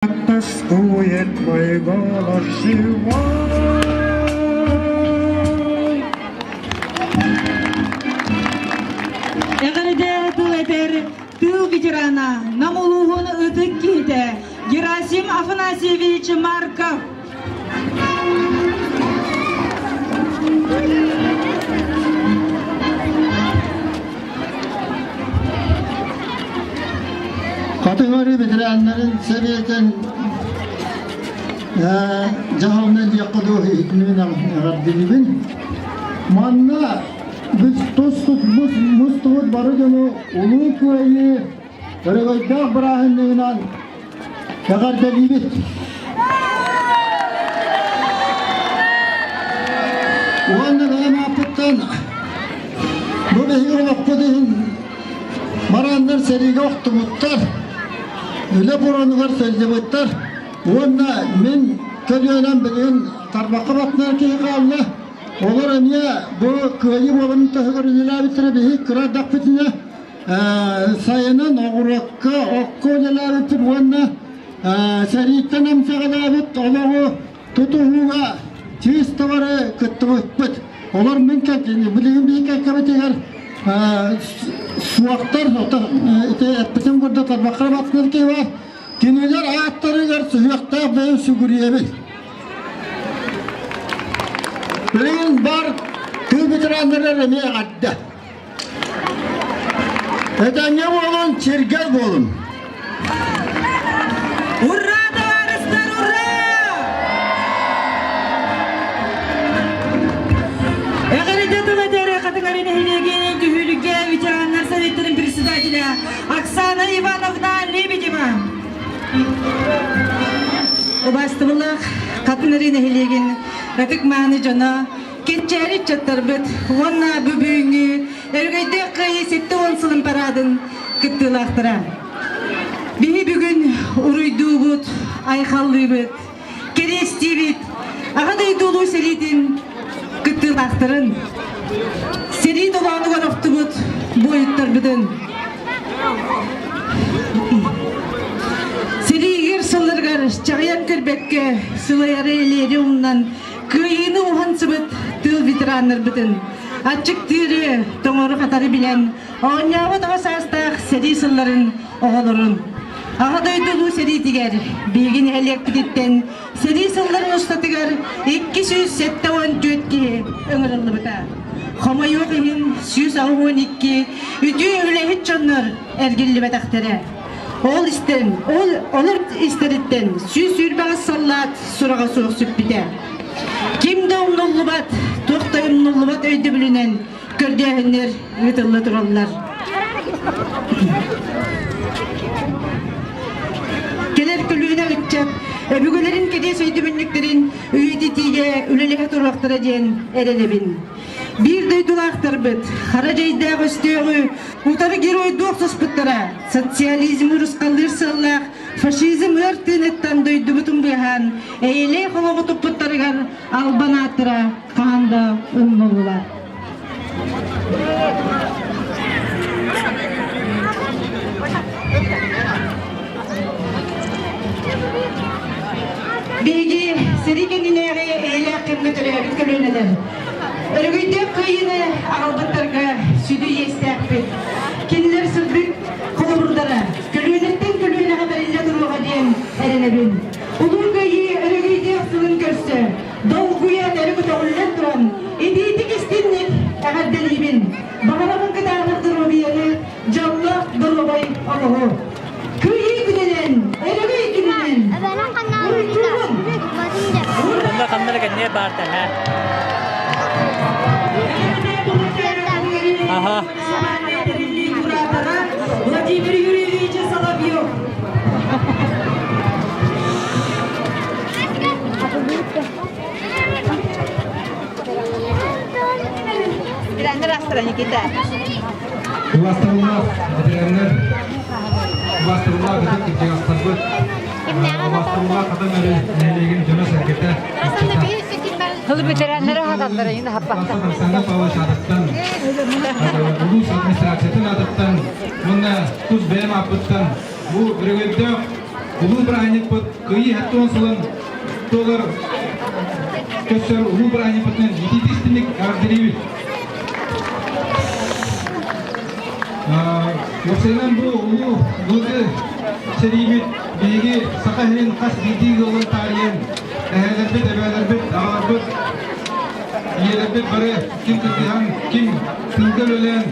Тоскует мой голос живой. Эҕэрдэ тыл этэр тыыл ветерана, Нам улууһун ытык киһитэ Герасим Афанасьевич Марков. Хатыҥ-Арыы ветераннарын сэбиэтин дьаһалынан диэххэ дуу иһитиннибин эҕэрдэлиибин. Манна біз тус мустубут бары дьону Улуу Кыайыы өрөгөйдөөх бырааһынньыгынан эҕэрдэлиибит. Уонна бэйэм ааппыттан бу биһиги олохпут иһин Бараннар сэриигэ охтубуттар, үлэ буранугар сылдьыбыттар уонна мин көлүөнэм билигин тарбахха баттанар киһи хаалла. Олор эмиэ бу кыайыы буоларын таһыгар үлэлээбиттэрэ биһи кыра эрдэхпитинэ сайынын оҕуруокка, окко үлэлээбиппит уонна сэрииттэн эмсэҕэлээбит олоҕу тутуһууга чыыстабары кыттыбыппыт. Олор мин билигин биһи кэккэбитигэр суохтар, ити эппитим курдук тарбахха батынар киһи бар. Кинилэр ааттарыгар сүһүөхтээх бэйэм сүгүрүйэбин. Билигин бар тыыл ветераннара эмиэ эҕэрдэ. Этэҥҥэ буолун, чиргэл буолун! Ура, товарыстар, ура! Эҕэрдэ тыл этэр Хатыҥары нэһилиэгин түһүүлүгэ ветераннар советтарын председателя Оксана Ивановна Лебедева. Убаастыбыллаах Хатыҥары нэһилиэгин ытык-мааны дьоно Кэнчээри ыччаттарбыт уонна бу бүгүҥҥү Өрөгөйдөөх Кыайыы 70 сылын параадын кыттыылаахтара. Биһи бүгүн уруйдуубут, айхаллыыбыт, кэриэстиибит Аҕа дойду Улуу сэриитин кыттыылаахтарын, сэрии толоонугар охтубут буойуттарбытын. Сэриигэр сылларыгар чаҕыйан көрбөккө сылайары элиэри умнан Кыайыыны уһансыбыт тыыл ветераннарбытын аччыктыыры, тоҥору-хатары билэн, оонньообут оҕо саастаах сэрии сылларын оҕолорун Аҕа дойду Улуу сэриитигэр биһиги нэһилиэкпититтэн сэрии сылларын устатыгар 274 киһи ыҥырыллыбыта. Хомойуох иһин 182 үтүө үлэһит дьоннор эргиллибэтэхтэрэ. Ол истэн, ол олор истэриттэн 128 саллаат сураҕа суох сүппүтэ. Ким да умнуллубат, туох да умнуллубат өйдөбүлүнэн көрдөөһүннэр ыытылла тураллар. Кэлэр көлүөнэ ыччат өбүгэлэрин кэриэс өйдөбүнньүктэрин үйэтитиигэ үлэлэһэ туруохтара диэн эрэнэбин. Биир дойдулаахтарбыт хара дьайдаах өстөөҕү утары геройдуу охсуспуттара социализмы урусхаллыыр сыаллаах фашизм ыар тыыныттан дойдубутун быыһаан эйэлээх олоҕу туппуттарыгар албан ааттара хаһан да умнуллубат. Биһиги сэрии кэннинээҕи эйэлээх кэмҥэ төрөөбүт көлүөнэлэр Өрөгөйдөөх кыайыыны аҕалбыттарга сүдү иэстээхпит. Кинилэр сырдык холобурдара көлүөнэттэн көлүөнэҕэ бэриллэ туруоҕа диэн эрэнэбин. Улуу Кыайыы өрөгөйдөөх сылын көрсө долгуйан өрө көтөҕүллэн туран итиитик истинник эҕэрдэлиибин. Баҕарабын кытаанах доруобуйаны, дьоллоох доруобай олоҕу. Кыайыы күнүнэн, өрөгөй күнүнэн! Уруйдуубун! Онно ханна эрэ кэнниэ баар тэһэ. Аха. Владимир Юрьевич Соловьев. Никита. Убастабыллаах ветераннар, убастабыллаах ытык кырдьаҕастарбыт, убастабыллаах Хатан Өрү нэһилиэгин дьоно-сэргэтэ, ыччата. Хылы ветераннары хаталлара ин хаппахта. Александр Павлович аатыттан, улуус администрациятын аатыттан уонна тус бэйэм ааппыттан бу өрөгөйдөөх Улуу бырааһынньыкпыт Кыайыы 70 сылын туолар көссөр улуу бырааһынньыкпытынан итиитик-истиҥник эҕэрдэлиибит. Уопсайынан бу улуу былыргы сэриибит биһиги Саха сирин хас биирдии ыалын таарыйан эһээлэрбит, эбээлэрбит, аҕаларбыт, ийэлэрбит бары ким кыргыһан, ким тыылга үлэлээн.